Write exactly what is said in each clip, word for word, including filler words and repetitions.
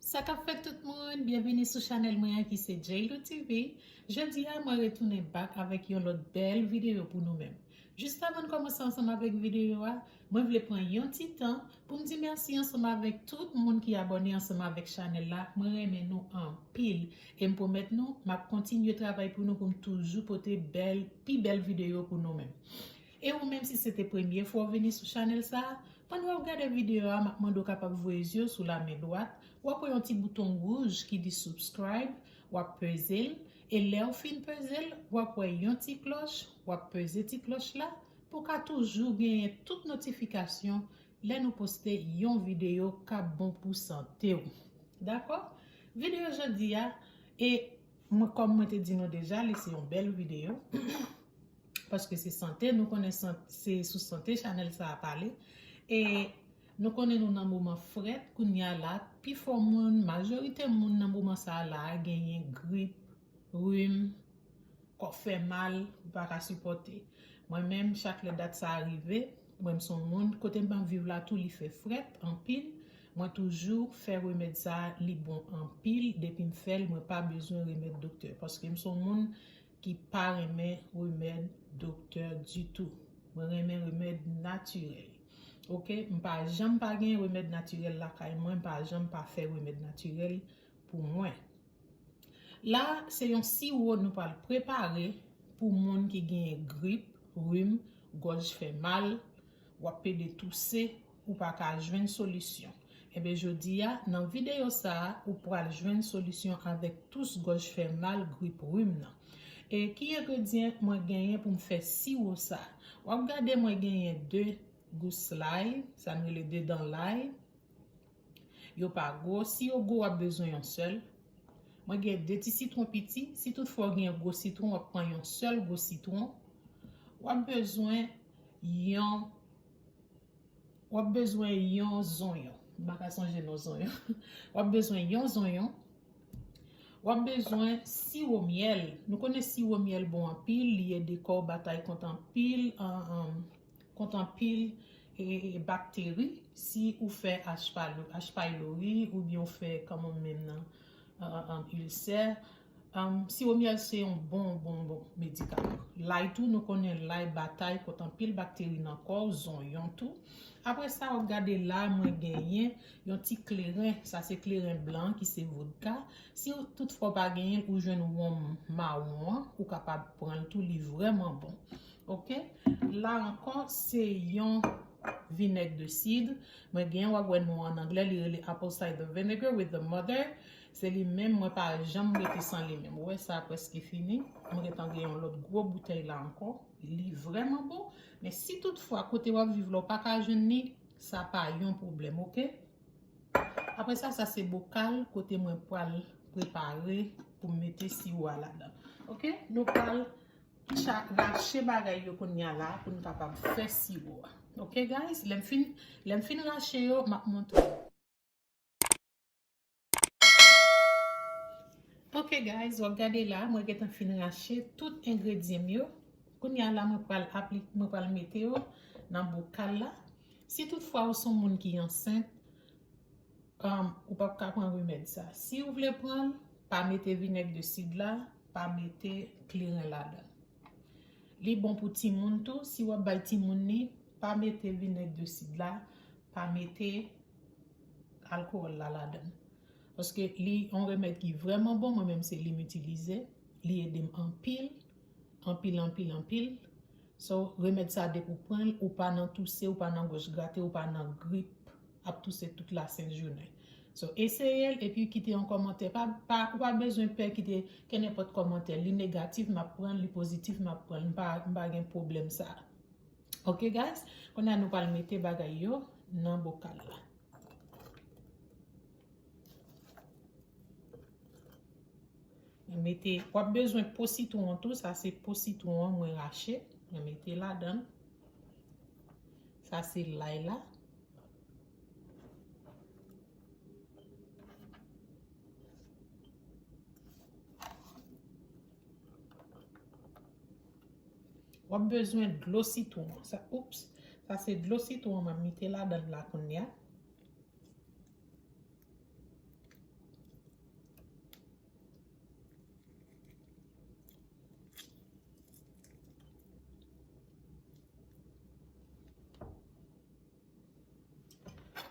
Sa k ap fèt tout moun, byenvini sou chanèl mwen an ki se J L O T V. Jodi a, mwen retounen back avèk yon lòt bèl videyo pou nou menm. Jis avan n kòmanse ansanm avèk videyo a, mwen vle pran yon ti tan pou m di mèsi ansanm avèk tout moun ki abòne ansanm avèk chanèl la. Mwen renmen nou anpil e m pwomèt nou, m ap kontinye travay pou nou pou m toujou pote bèl, pi bèl videyo pou nou menm. E ou menm, si se te premye fwa w vini sou chanèl sa a, pandan w ap gade videyo a, m ap mande w kapab voye zye w sou lamen dwat, w ap wè yon ti bouton wouj ki di subscribe, w ap peze l, e lè w fin peze l, w ap wè yon ti klòch, w ap peze ti klòch la, pou w ka toujou genyen tout notifikasyon lè nou poste yon videyo k ap bon pou sante w. Dakò? Videyo jodi a, e mwen, kòm mwen te di nou deja, li se yon bèl videyo. Paske se sante, nou konnen san- se sou sante chanèl sa a pale. E nou konnen nou nan moman frèt, kounye a la, pifò moun, majorite moun nan moman sa a la, genyen grip, rim, kò fè mal, ou pa ka sipòte. Mwen menm, chak lè dat sa a rive, mwen m se yon moun, kote m ap viv la tou, li fè frèt anpil. Mwen toujou fè remèd sa a, li bon anpil. Depi m fè l, mwen pa bezwen remèd doktè. Paske m se yon moun ki pa renmen remèd doktè ditou. Mwen renmen remèd natirèl. Oke? M pa janm pa gen remèd natirèl lakay mwen, m pa janm pa fè remèd natirèl pou mwen. La, se yon siwo nou pral prepare pou moun ki genyen grip, rim, gòj fè mal, w ap pede touse, ou pa ka jwenn solisyon. Enben, jodi a, nan videyo sa a, ou pral jwenn solisyon avèk tous gòj fè mal, grip, rim nan. E ki engredyan mwen genyen pou m fè siwo sa a? W ap gade mwen genyen de gous lay, sa n rele de dan lay. Yo pa gwo, si yo gwo, w ap bezwen yon sèl. Mwen gen de ti sitwon piti, si toutfwa w gen yon gwo sitwon, w ap pran yon sèl gwo sitwon. W ap bezwen yon, w ap bezwen yon zonyon. M pa ka sonje non zonyon. W ap bezwen yon zonyon. W ap bezwen siwo myèl. Nou konnen siwo myèl bon anpil, li ede kò w batay kont anpil, an, an, kont anpil, e, e, bakteri. Si ou fè H. pylori, H. pylori, oubyen ou fè kòman menm nan, an, an, an, ilsè, an, siwo myèl se yon bon, bon, bon medikaman. Lay tou, nou konnen lay batay kont anpil bakteri nan kò w, zonyon tou. Apre sa, w ap gade la, mwen genyen yon ti kleren, sa se kleren blan ki se vodka. Si w toutfwa w pa genyen l, ou jwenn wonm mawon an, ou kapab pran l tou, li vrèman bon. Oke? La ankò, se yon vinèg de sid. Mwen genyen, w ap wè non an anglè, li rele apple cider vinegar with the mother. Se li menm, mwen pa janm rete san li menm. Ou wè sa prèske fini. Mwen gentan gen yon lòt gwo boutèy la ankò. Li vrèman bon. Men si toutfwa kote w ap viv la, ou pa ka jwenn li, sa pa yon pwoblèm, oke? Apre sa, sa se bokal kote mwen pral prepare pou m mete siwo a ladan. Oke? Nou pral cha-, rache bagay yo kounye a la pou n kapab fè siwo a. Oke, guys? Lè m fin, lè m fin rache yo, m ap montre. Ok, guys, w ap gade la, mwen gentan fin rache tout engredyan m yo. Kounye a la, mwen pral apli-, mwen pral mete yo nan bokal la. Si toutfwa ou se yon moun ki ansent, um, ou p ap ka pran remèd sa. Si ou vle pran l, pa mete vinèg de sid la, pa mete kleren ladan l. Li bon pou timoun tou. Si w ap bay timoun li, pa mete vinèg de sid la, pa mete alkòl la ladan l. Paske li yon remèd ki vrèman bon, mwen menm se li m itilize. Li ede m anpil, anpil, anpil, anpil. So, remèd sa depi w pran l, ou pa nan touse, ou pa nan gòj grate, ou pa nan grip ap touse tout lasent jounen. So, eseye l epi kite yon kòmantè. Pa, pa, ou pa bezwen pè kite kenenpòt kòmantè. Li negatif, m ap pran l, li pozitif, m ap pran l. M pa, m pa gen pwoblèm sa. Ok, guys? Kounye a nou pral mete bagay yo nan bokal la. Mwen mete, w ap bezwen po sitwon an tou, sa se po sitwon an mwen rache, mwen mete ladan l. Sa se lay la. W ap bezwen dlo sitwon an. Sa, oups, sa se dlo sitwon an mwen mete ladan l la kounye a.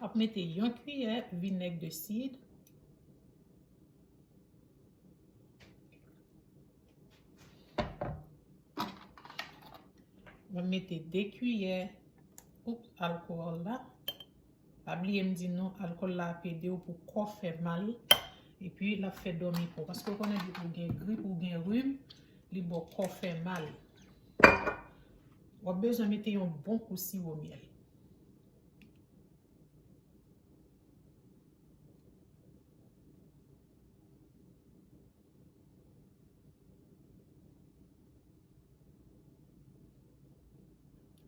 W ap mete yon kiyè vinèg de sid. W ap mete de kiyè, oups, alkòl la. Pa bliye m di nou, alkòl la ap ede w pou kò fè mal. Epi, l ap fè dòmi pon. Paske w konnen depi w gen grip, ou gen rim, li ba w kò fè mal. W ap bezwen mete yon bon kou siwo myèl.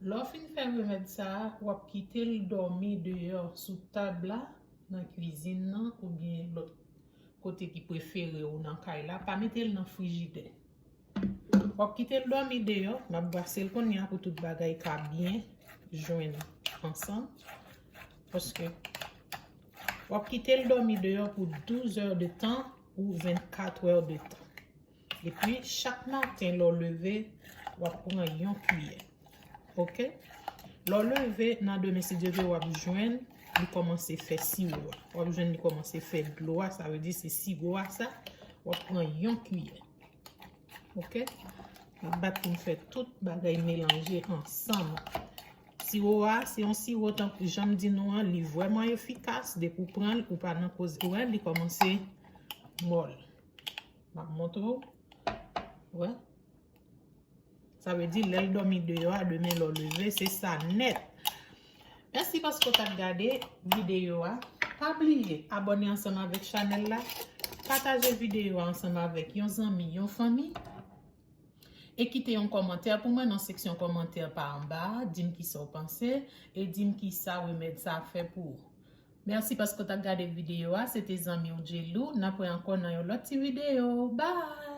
Lè w fin fè remèd sa a, w ap kite l dòmi deyò sou tab la, nan kwizin nan, oubyen lòt kote ki prefere w nan kay la. Pa mete l nan frijidè. W ap kite l dòmi deyò, m ap brase l kounye a pou tout bagay ka byen jwenn ansanm. Paske w ap kite l dòmi deyò pou douz è de tan ou vennkat è de tan. Epi, chak maten, lè w leve, w ap pran yon kiyè. Oke? Lè w leve, nan demen, si Dye vle, w ap jwenn li kòmanse fè siwo a. W ap jwenn li kòmanse fè dlo a, sa vle di se siwo a sa, w ap pran yon kiyè. Oke? M ap bat pou m fè tout bagay melanje ansanm. Siwo a, se yon siwo, tankou jan m di nou an, li vrèman efikas. Depi w pran l, ou pa nan koze. Ou wè, li kòmanse mòl. M ap montre w. Wè. Sa vle di, lè l dòmi deyò a, demen lè w leve, se sa nèt. Mèsi paske w t ap gade videyo a. Pa bliye abòne ansanm avèk chanèl la, pataje videyo a ansanm avèk yon zanmi, yon fanmi, e kite yon kòmantè pou mwen nan seksyon kòmantè pa anba a. Di m kisa w panse e di m kisa remèd sa a fè pou ou. Mèsi paske w t ap gade videyo a. Se te zanmi w Djelou. N ap wè ankò nan yon lòt ti videyo. Bye!